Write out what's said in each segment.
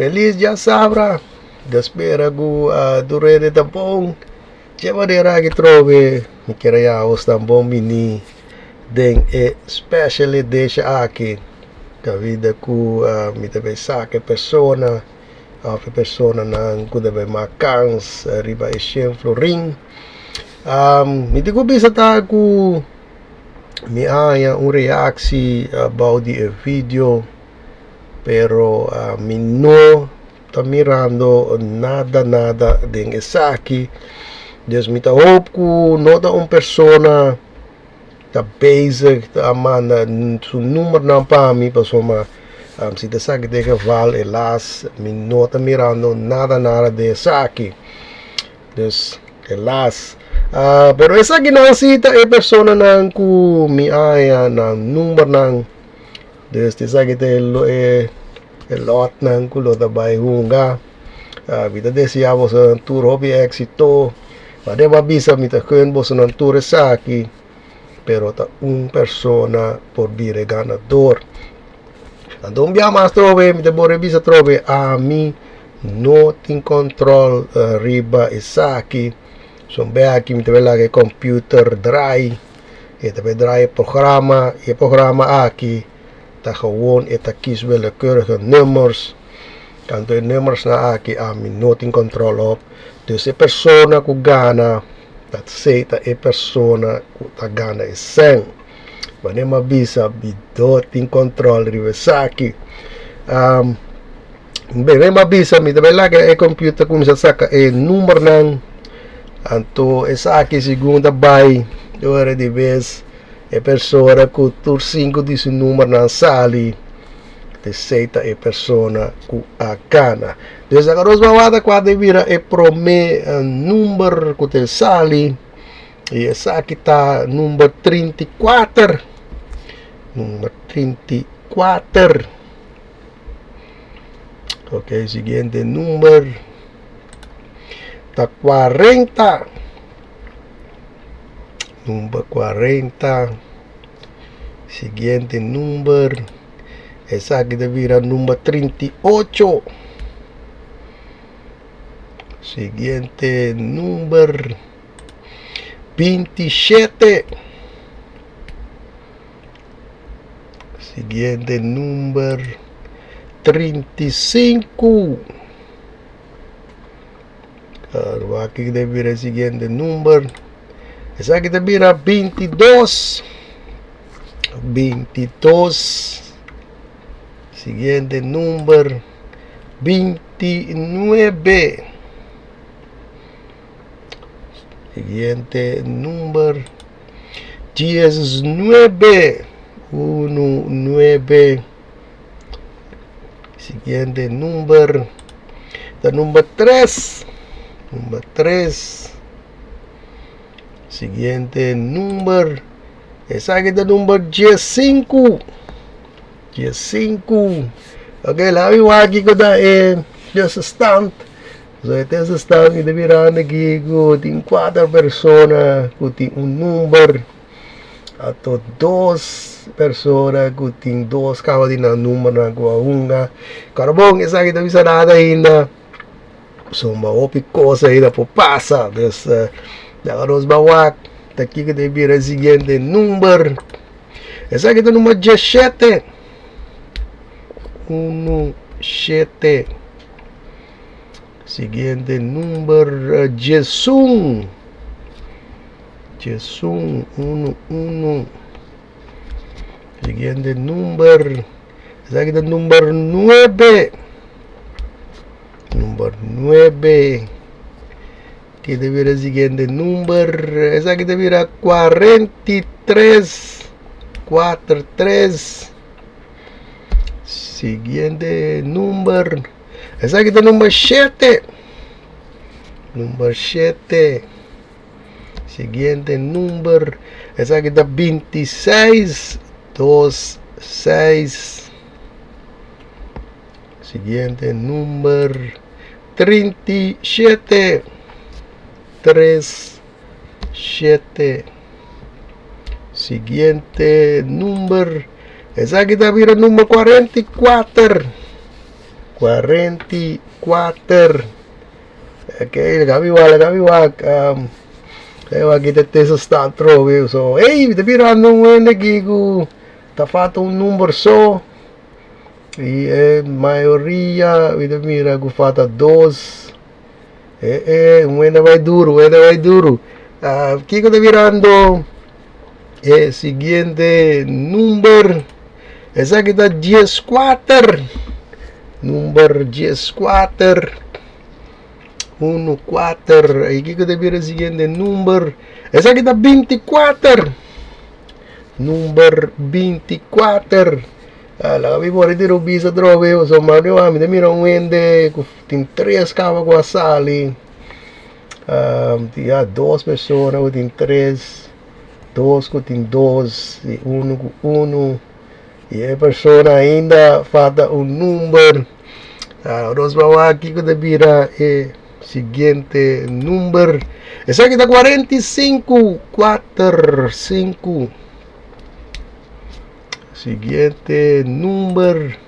Felis djasabra, ta spera ku tur hende ta bon. Dje manera aki trobe mi kier a yaha os tan bon bini den e special edition aki kaminda ku mi ta bay saka e persona of e personanan ku ta bay mak kans riba e shen florin. Mi tin ku bisa ta ku mi a haña un reaksi about di e video pero mi no ta mirando nada nada den esaki. Dus mi ta hoop ku no ta un persona ta bezig ta manda su numbernan pa mi pasobra si ta esaki ta e geval helaas mi no ta mirando nada nada den esaki. Dus helaas. Pero esakinan si ta e personanan ku mi a haña nan numbernan. Dus esaki ta e e lòtnan ku lo ta bai hunga. Mi ta deseá bosonan tur hopi éksito. Manera mi a bisa mi ta gun bosonan tur esaki, pero ta un persona por bira e ganador. Anto un bia mas atrobe mi ta por a bisa atrobe ami no tin kòntròl riba esaki. So un bia aki mi ta bai laga e kòmpiuter drai, e ta bai drai e programa i e programa aki ta gewoon e ta kies willekeurige nummers. Tanto e nummersnan aki ami no tin control op. Dus e persona ku gana ta sey ta e persona ku ta gana e sèn. Wanneer mi a bisa mi no tin control riba esaki. Bebe mi a bisa mi ta bai laga e computer cuminsa saca e numbernan. Anto esaki segun ta bai ora di bes e persona ku tur sinku di su numbernan sali esei ta e persona ku a gana. Dus aka nos bawata kua ta bira e prome number ku ta sali i esaki ta number 34, number 34. Ok, siguiente number ta 40. Number 40. Siguiente number. Esaki ta bira number 38. Siguiente number 27. Siguiente number 35. Aki ta bira e siguiente number. Esaki ta bira 22. 22. Siguiente number 29. Siguiente number 19. 1, 9. Siguiente number ta number 3. Number 3. Siguiente number. Esaki ta number 15. 15. Ok, laat mi wak kiko ta e tussenstand. So e tussenstand mi ta mirando aki ku tin kuater persona ku tin un number. Ato dos persona ku tin dos kaba di nan numbernan ku a hunga. Karbon esaki ta bisa nada ainda. Pasobra hopi kos ainda por pasa. Dus laga nos ban wak ta kiko ta bira e siguiente number. Esaki ta number diesshete. Uno, shete. Siguiente number diesun. 11, 1, 1. Siguiente number. Esaki ta number 9. Number 9. Ki ta bira siguiente number? Esaki ta bira 43. 4, 3. Siguiente number. Esaki ta number 7. Number 7. Siguiente number. Esaki ta 26, 2, 6. Siguiente number. 37, 3, 7. Siguiente number. Esaki ta bira number 44. 44. Ok, laga mi wak, laga mi wak. Laga mi wak kita tussenstand trobe. So, hey, mi ta mirando un hende aki ku ta falta un number so. I e mayoria mi ta mira ku falta dos. E, e, un hende bai duru, un hende bai duru. Kiko ta mirando e siguiente number? Esaki ta 14. Number 14. 1, 4. I kiko ta bira e siguiente number? Esaki ta 24. Number 24. Ah, laga mi pone tira un bisa atrobe, pasobra mami mi ta mira un hende ku tin tres kaba ku a sali. Ya dos persona ku tin tres, dos ku tin dos i unu ku unu. I e persona ainda falta un number. Nos ban wak kiko ta bira e siguiente number. Esaki ta 45, kuater, sinku. Siguiente number.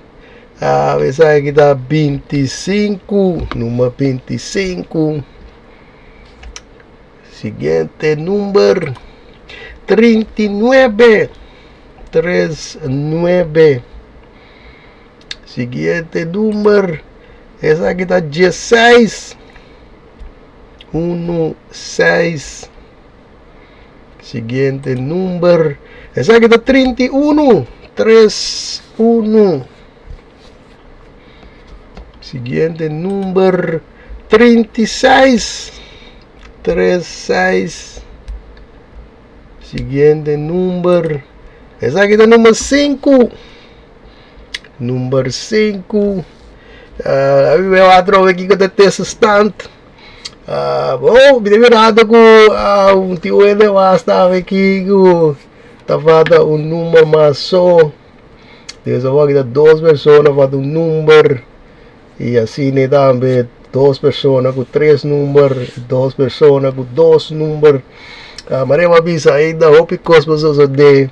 Esaki ta 25, number 25. Siguiente number. 39, 39. Siguiente number. Esaki ta 16, 1, 6. Siguiente number. Esaki ta 31, 3, 1. Siguiente number. 36, 3, 6. Siguiente number. Esaki ta number 5. Number 5. Ami me atrobe kiko ta tussenstand. Bo, mi ta mirando ku un tiu hende mas tambe aki ku ta falta un number mas so. Des awor aki ta dos persona falta un number i asina tambe dos persona ku tres number, dos persona ku dos number. Manera mi a bisa ainda hopi kos por sosode.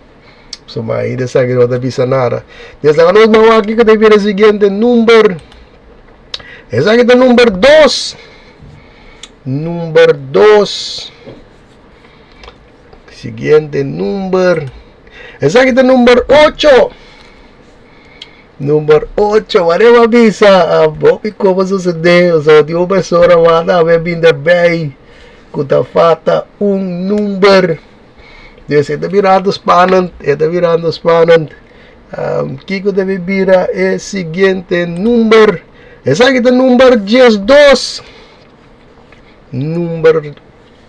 So ma ainda esaki no ta bisa nada. Des laga nos ban wak kiko ta bira e siguiente number. Esaki ta number dos. Number dos. Siguiente number. Esaki ta number ocho. Number ocho. Wanneer bo a bisa, hopi komo sucede, so tin un persona mas tambe a bin erbij ku ta falta un number. Dus e ta birando spannend, e ta birando spannend. Kiko debe bira e siguiente number? Esaki ta number 12. Number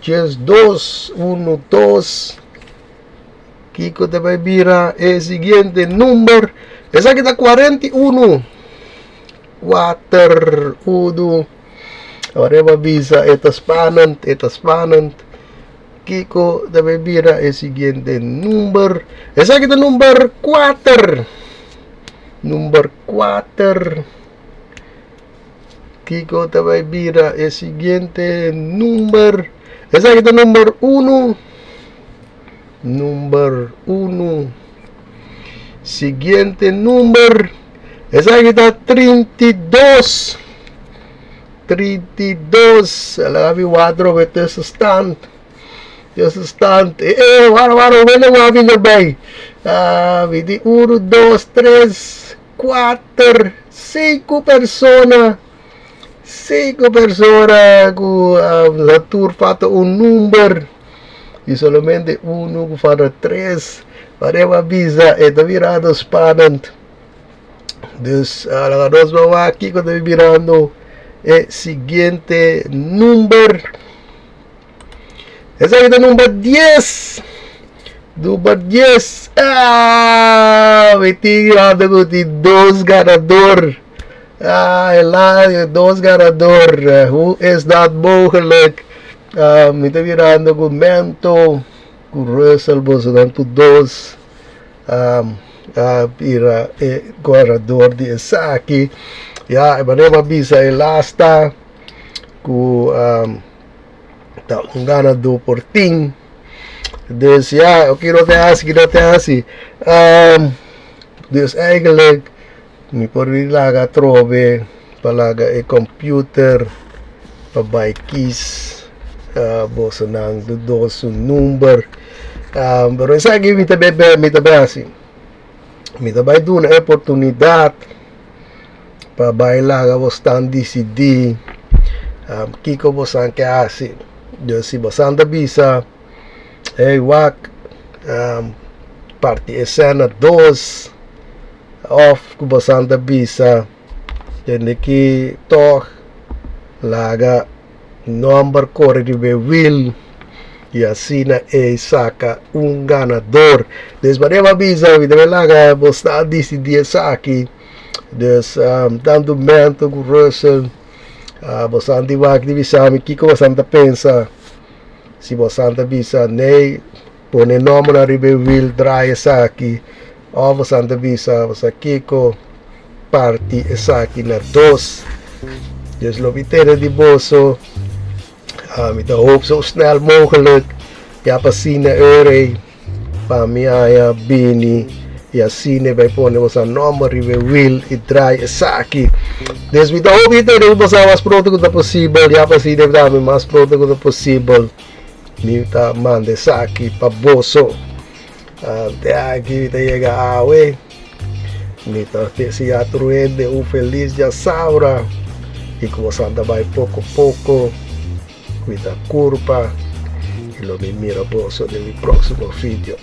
12, 1, 2. Kiko debe bira e siguiente number? Esaki ta 41. 4, 1. Ora bo bisa e ta spannend, e ta spannend. Kiko ta bay bira e siguiente number? Esaki ta number 4. Number 4. Kiko ta bay bira e siguiente number? Esaki ta number 1. Number 1. Siguiente number. Esaki ta 32. 32. Laga mi wak atrobe tussenstand. Tussenstand. Eh, eh, wara, wara, hoeveel er wou erbij? Ah, mi di 1, 2, 3, 4, 5 persona. 5 persona ku um, tur falta un number. I solamente uno ku falta 3. Manera bisa, e ta birando spannend. Dus laga nos ban wak kiko ta birando e siguiente number. Esaki ta number 10. Number 10. Ah, mi tin ando ku tin dos ganador. Ah, Eladio, dos ganador. Hoe is dat mogelijk? Ah, mi ta mirando ku Mento, ku Russell, boso nan tur dos. Um, a bira e ganador di esaki. Ya, e manera mi a bisa e lasta ku um, ta un ganador por tin. Dus ja, oké, no te hasi, no te hasi. Dus eigenlijk, mi por laga atrobe. pa laga e computer pa bai kies bosonan dos su number. Pero esaki mi ta bebe mi ta bai hasi. Mi ta bai duna e oportunidad pa bai laga bosnan disidí kiko bosan ke hasi. Dus si bosan ta bisa hey wak parti esena dos òf ku bosan ta bisa tende ki tòg laga nòmber kore riba e wil i asina e saka un ganador. Dus manera mi a bisa mi ta bai laga bosan disidí esaki. Dus tantu Mento ku Russell bosan tin wak di bisa mi kiko bosan ta pensa. Si bosan ta bisa nee pone nòmbernan riba e wil draai esaki òf bosan ta bisa bosa kiko parti esaki na dos. Dus lo mi tene di boso mi ta hoop so snel mogelijk ya pa asina ora ei pa mi haña bini i asina bai pone boso nòmber riba e wil i draai esaki. Dus mi ta hopi di tene ku boso mas pronto ku ta posibel ya pa asina tambe mas pronto ku ta posibel mi ta manda esaki pa boso. Te aki mi ta yega awe mi ta deseá tur hende un felis djasaura i ku boso ta bai poko poko. Cuida curpa y lo mi mira boso den mi proximo video.